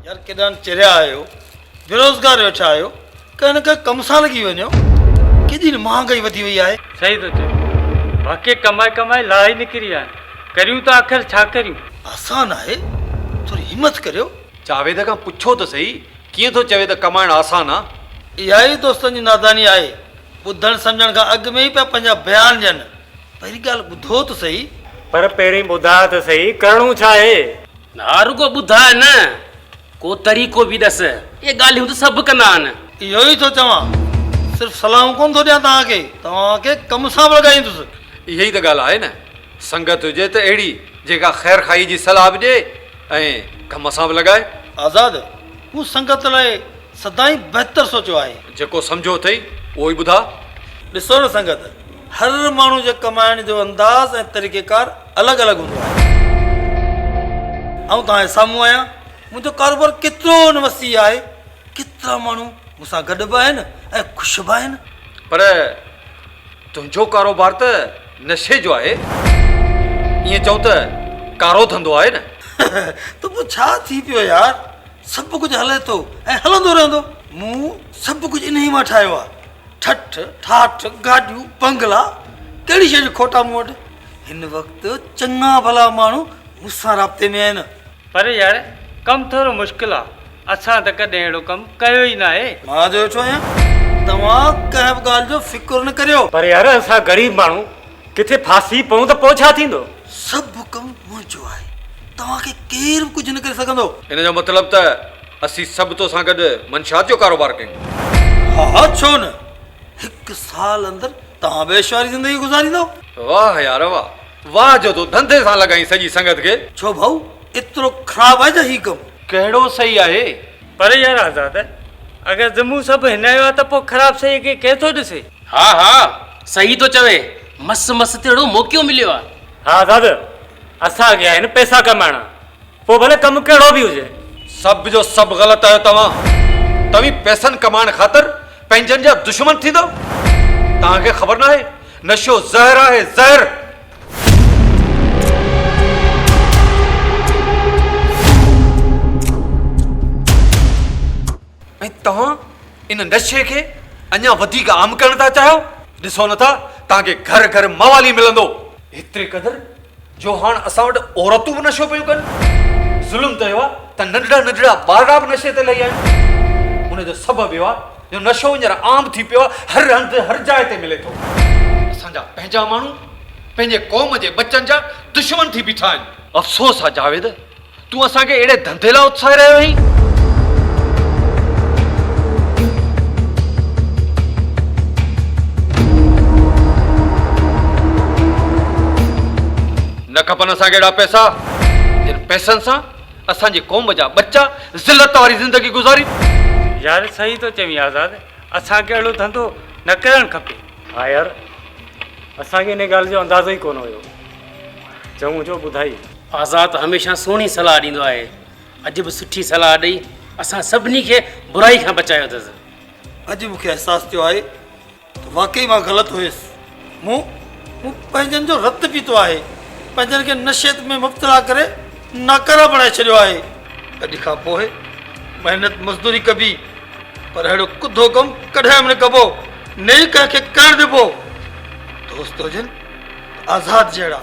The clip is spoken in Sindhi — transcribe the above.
يار ڪيڏانهن چريا آهيو، بيروزگار ويٺا آهيو، ڪنهن نه ڪنهن ڪم سان لڳي وڃو، ڪيڏي نه مهانگائي وڌي وئي آهي. صحيح ٿو چوين، واقعي ڪمائي ڪمائي لاهه ئي نڪري ويا آهن، ڪريون ته آخر ڇا ڪريون؟ آسان آهي، ٿوري همٿ ڪريو. جاويد کان پڇو ته سهي، ڪيئن ٿو چوي ته ڪمائڻ آسان آ. اها ئي دوستن جي ناداني آهي، ٻڌڻ سمجهڻ کان اڳ ۾ ئي پيا پنهنجا بيان ڏين. پهرين ڳالهه ٻڌو ته سهي. پر پهرين ٻڌاء ته سهي، ڪرڻو ڇا آهي؟ ها رڳو ٻڌاء نه، ڪو طريقو به ڏس. اهي ڳالهيون ته سڀ ڪندا آهن. اهو ئي ٿو چوان، صرف صلاحون ڪونه ٿو ڏيان توهان کي، توهان کي ڪم سان به لڳائيندس. اها ئي ته ڳالهه آهي نه، سنگت هجي ته اهڙي جيڪا خير خواهي جي صلاح به ڏئي ۽ ڪم سان به لڳائي. آزاد، مون سنگت لاء سدائين بهتر سوچيو آهي. جيڪو سمجهيو اٿئي اهو ئي ٻڌاء. ڏسو نه سنگت، هر ماڻهو جي ڪمائڻ جو انداز ۽ طريقيڪار الڳ الڳ هوندو آهي. آئون توهان جي سامهون آهيان، منهنجو ڪاروبار ڪيترو نه وسيع آهي، ڪيترا ماڻهو مون سان گڏ به آهن ۽ خوش به آهن. پر تنهنجو ڪاروبار ته نشي جو آهي، ائين چئون ته ڪارو ڌنڌو آهي نه. ته پوء ڇا ٿي پيو يار، سڀ ڪجهه هلي ٿو ۽ هلندو رهندو. مون سڀ ڪجهه انهيء مان ٺاهيو آهي. ٺٺ، ٺاٺ، گاڏيون، بنگلا، ڪهڙي شيء جي کوٽ آهي مون وٽ؟ هن وقت چڱا ڀلا ماڻهو مون سان رابطي ۾ آهن. پر يار ڪم ٿورو مشڪل آ، اسان ته ڪڏهن اهڙو ڪم ڪيو ئي ناهي. مان جو ويٺو آهيان، توهان ڪنهن به ڳالهه جو فڪر نه ڪريو. پر يار اسان غريب ماڻهو ڪٿي ڦاسي پئون ته پوء ڇا ٿيندو؟ سڀ ڪم منهنجو آهي، توهان کي ڪير به ڪجهه نه ڪري سگهندو. ان جو مطلب ته اسين سڀ توسان گڏ منشيات جو ڪاروبار ڪيون. ها ها ڇو نه، هڪ سال اندر توهان به عيش واري زندگي گذاريندؤ. واهه يار واهه، واهه جو تون ڌنڌي سان لڳائين سڄي سنگت کي. ڇو ڀائو، ايترو خراب آهي ڇا هي ڪم؟ ڪهڙو صحيح آهي؟ پر يار آزاد، اگر ذمو سڀ هن جو آهي ته پوء خراب صحيح کي ڪير ٿو ڏسي؟ ها ها صحيح ٿو چوي، مس مس ته اهڙو موقعو مليو آهي. ها آزاد، اسان کي آهن پئسا ڪمائڻا. پوء ڀلي ڪم ڪهڙو به هجي. سڀ جو سڀ غلط آهيو توهان. توهين پئسن ڪمائڻ خاطر پنهنجن جا دشمن ٿيندؤ. توهان کي خبر ناهي نشو زهر آهي زهر. ۽ توهان ان نشي کي اڃا وڌيڪ عام ڪرڻ ٿا چاهيو. ڏسو نٿا توهان کي گهر گهر موالي ملندو. ايتري قدر جو هاڻ اسان وٽ عورتون به نشو پيون ڪن. ظلم ته اهو آهي ته ننڍڙا ننڍڙا ٻارڙا به نشي تي لهي آيا آهن. ان جو سبب اهو آهي جو نشو هينئر عام ٿي پيو آهي، هر هنڌ هر جاء تي ملي ٿو. اسان جا پنهنجا ماڻهو پنهنجي قوم جي ٻچن جا دشمن ٿي بيٺا آهن. افسوس آهي جاويد، تون اسان کي اهڙي ڌنڌي لاء اتساهي رهيو آهين؟ نه کپن اسان کي اهڙا پئسا، جن پئسن سان اسان جي قوم جا ٻچا ذلت واري زندگي گذارين. يار صحيح ٿو چوين آزاد، اسان کي اهڙو ڌنڌو نه ڪرڻ کپي. ها يار، اسان کي ان ڳالهه جو اندازو ئي ڪونه هيو. چڱو جو ٻڌائي. آزاد هميشه سهڻي صلاح ڏيندو آهي. اڄ به سٺي صلاح ڏئي اسان سڀني کي برائي کان بچايو اٿس. اڄ مون کي احساس ٿيو آهي ته واقعي مان غلط هيس. مون مون پنهنجن جو رت پيتو آهي. پنهنجن کي نشي ۾ مبتلا ڪري ناڪاره بڻائي ڇڏيو آهي. اڄ کان پوء محنت مزدوري ڪبي پر اهڙو ڪڌو ڪم ڪڏهن به نه ڪبو نه ئي ڪنهن کي ڪرڻ ڏبو. دوست هجن ته آزاد جهڙا.